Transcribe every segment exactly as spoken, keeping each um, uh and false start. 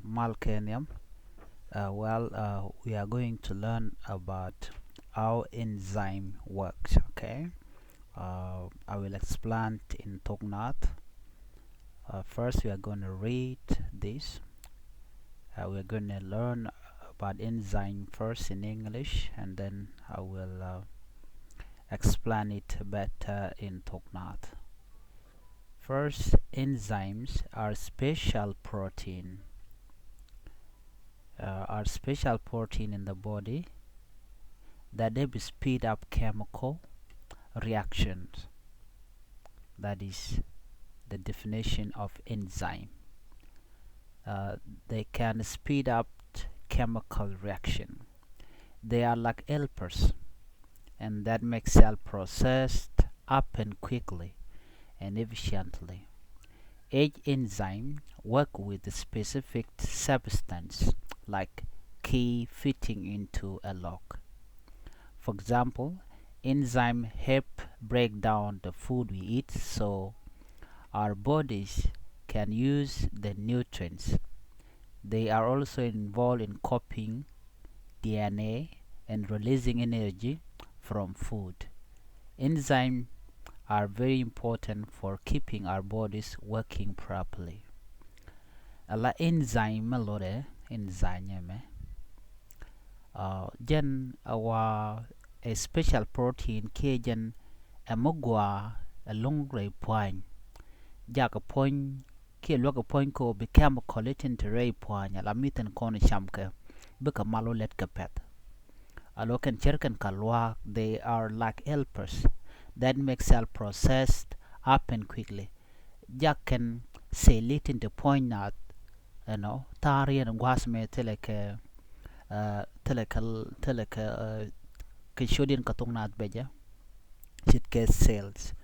Mal kɛ nhiam. Uh, well, uh, we are going to learn about how enzyme works, okay? Uh, I will explain in Thok Naath. Uh, first, we are going to read this. Uh, we are going to learn about enzyme first in English, and then I will, uh, explain it better in Thok Naath. First, enzymes are special protein, uh, are special protein in the body that help speed up chemical reactions. That is the definition of enzyme. Uh, they can speed up chemical reaction. They are like helpers, and that makes cell process happen quickly and efficiently. Each enzyme work with a specific substance, like key fitting into a lock. For example, enzyme help break down the food we eat so our bodies can use the nutrients. They are also involved in copying D N A and releasing energy from food. Enzymes are very important for keeping our bodies working properly. Ala enzyme mɛ lorɛ, enzyme mɛ. Uh, jɛn a wa a special protein kiɛ jɛn ɛ mɛ gua ɛ lɔŋ rɛy puany. Jak puɔny kiɛ luäk puɔny ko bi chemical itin ti rɛy puany ala mi thin kɔn camkɛ bikɛ mal wä lɛt kɛ pɛth. Alo kɛn cär kɛn ka luaak, they are like helpers that make cell process happen quickly. Jak kɛn cell itin ti puɔny naath, you know, tha̱a̱ŋ riɛn gua̱a̱th mɛ thilɛ kɛ, uh, thilɛ kɛ, thilɛ kɛ, uh, kɛ ciötdiɛn kɛ thok naath bɛ jɛ. Ce̱tkɛ cells.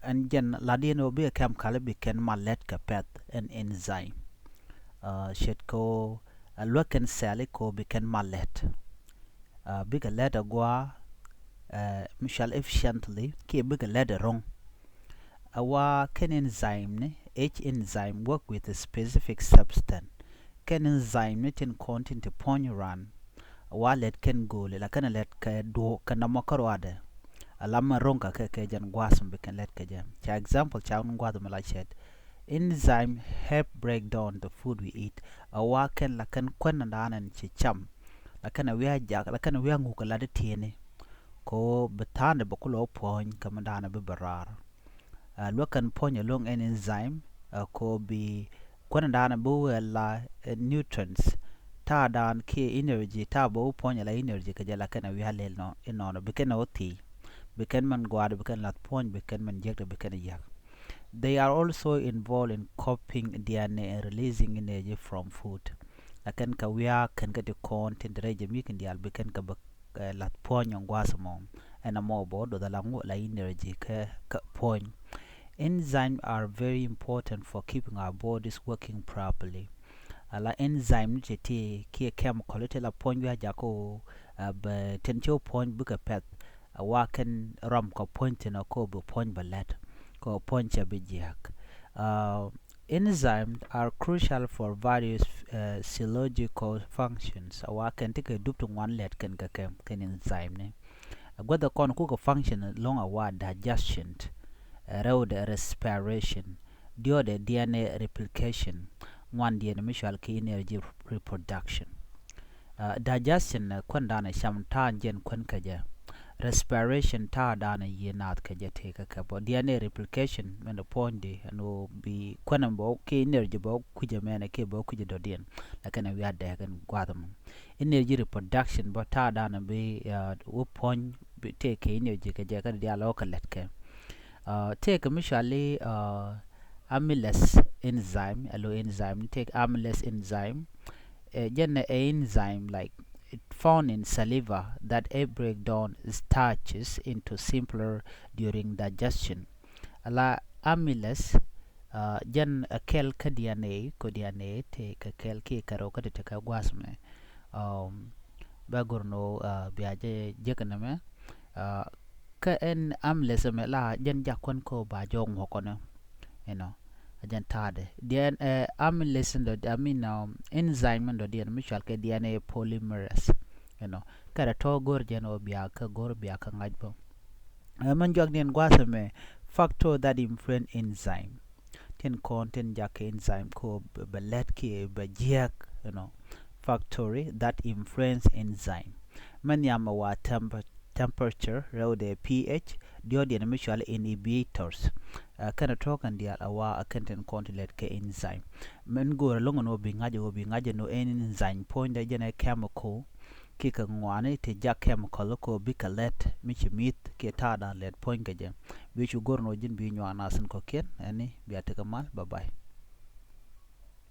Ɛn jɛn latdiɛn ɣöö bikɛ chemical bi kɛn mal lɛt kɛ pɛth ɛn enzyme. Uh, ce̱tkɛ ɣöö a luäk kɛn cell i̱ kɛ ɣöö bi kɛn mal lɛt. Uh, bikɛ lɛt a gua̱a̱, uh, mi cɔal efficiently kiɛ bikɛ lɛt a ro̱ŋ. A wa kɛn enzyme ni, each enzyme work with a specific substance. Kɛn enzyme ni tin kɔn tin ti puɔ̱ny ran. A wa lɛt kɛn go̱o̱li la kɛn lɛt kɛ duɔ̱ɔ̱k kɛ nɔmɔ kä ruadɛ. A la mɛ ro̱ŋ kɛ kɛ kɛ jɛn gua̱a̱th mi bi kɛn lɛt kɛ jɛ. Ca example ca wun gua̱a̱th mi la cɛt. Enzyme help break down the food we eat. A wa kɛn la kɛn kuɛn da̱a̱n ɛn ci cam. La kɛn a wi̱i̱ a jak, la kɛn a wi̱i̱ a ŋuk a lat i̱ tieni. Ko bi tha̱a̱n dɛ bɛ kulɛ wä puɔ̱ny kɛ mi da̱a̱n a bi bɛ raar. Uh, luäk kɛn puɔ̱ny ɛlɔ̱ŋ ɛn enzyme, uh, ko bi kuɛn da̱a̱n a bi wä la, uh, nutrients. Ta̱a̱ da̱a̱n kiɛ energy, ta̱a̱ bɛ wä puɔ̱ny a la energy kɛ jɛ la kɛn a wi̱i̱ a lɛl nɔ, inɔnɔ, bi kɛn a wä thi̱i̱. Bi kɛn mɛn gua̱a̱r, bi kɛn lath puɔ̱ny, bi kɛn mɛn jiäk, bi kɛn jiäk. They are also involved in copying D N A and releasing energy from food. La kɛn kɛ wi̱i̱ a kɛn kɛ ti kɔn tin ti rɛy jɛ mi kɛn diaal bi kɛn kɛ bä, eh, lath puɔ̱ny in gua̱a̱th mɔ. Ɛn a mɔ bä wä doth a la ŋu la energy kɛ, kɛ puɔ̱ny. Enzymes are very important for keeping our bodies working properly. A la enzyme ni ti ti kiɛ chemical ti la puɔ̱ny wi̱i̱ a jakä wä, eh, bɛ tin ci wä puɔ̱ny bikɛ pɛth. A wa kɛn ram kɛ puɔ̱ny thin a ko bi puɔ̱ny bɛ lɛt kɛ puɔ̱ny cɛ bi jiäk. Uh, enzymes are crucial for various, uh, physiological functions. A wa kɛn ti kɛ dup ti ŋuan lɛt kɛn kɛ kɛ kɛn enzyme ni. A guäth a kɔn kukɛ function lɔŋ a wa digestion, uh, rɛwdɛ respiration, diɔdɛ D N A replication, ŋuan diɛn mi cɔal ki energy reproduction. Uh, digestion, uh, kuɛn da̱a̱n cam ta̱a̱ jɛn kuɛn kɛ jɛ. Respiration ta̱a̱ da̱a̱n yiëë naath kɛ jɛ tëë kɛ kɛ bä. D N A replication mɛn puɔ̱nydi ɛn ɣöö bi kuɛn bä ki energy bä kui̱cä mɛn kiɛ bä kui̱cä dɔ̱diɛn. Lakin a wi̱i̱ a dɛɛk ɛn gua̱a̱th mɔ. Energy reproduction bä ta̱a̱ da̱a̱n bi, uh, wä puɔ̱ny bi tëë kɛ energy kɛ jɛ kä diaal ɣä kɛ lɛt kɛ. Uh, tëë kɛ mi cɔali, uh, amylase enzyme, alo enzyme ni tëë amylase enzyme. Eh, jɛn ɛ enzyme like it found in saliva that help break down starches into simpler during digestion. Ala amylase, uh, jɛn ɛ kɛl kä D N A, ko D N A tëë kɛ kɛl kiɛ kɛ rɛw kä ti ti kɛ gua̱a̱th mɛ. Um, bɛ gor ni ɣöö, uh, bia jɛ jek nɛmɛ, uh, kä ɛn amylase mɛ la jɛn jakuɛn ko ba jɔk ŋuɔkɔnɛ, you know. Jɛn ta̱a̱dɛ diɛn ɛ amylase in dɔ̱diɛn, I mean, enzyme in dɔ̱diɛn mi cɔal kɛ D N A polymerase. You know, kɛnɛ tɔ̱ go̱r jɛn ɣöö bia kɛ go̱r bia kɛ ŋa̱c bä. Ɛ mɛn juakdiɛn gua̱a̱th ɛmɛ, factor that influence enzyme. Tin kɔn tin jakä enzyme ko bɛ lɛt kiɛ bɛ jiɛk, you know, factor that influence enzyme. Mɛn nhiam ɛ wa temperature, rɛwdɛ pH, diɔ̱ɔ̱kdiɛn mi cɔal inhibitors. Kɛnɛ tɔ̱ kɛn diaal ɛ wa ɛ kɛn tin kɔn ti lɛt kɛ enzyme. Mɛn go̱o̱rɛ lo̱ŋ ɛn ɣöö bi ŋa̱c ɛ ɣöö bi ŋa̱c ɛn ɣöö ɛn enzyme puɔ̱nydɛ jɛn ɛ chemical. Kiɛ kɛ ŋuani ti jak chemical kɛ ɣöö bikɛ lɛt mi ci mi̱th kiɛ ta̱a̱dan lɛt puɔ̱ny kɛ jɛ. Bi cu go̱r ɛn ɣöö ji̱n bi nyuak nath in kɔ̱kiɛn ɛni bia tekɛ mal. Bye bye.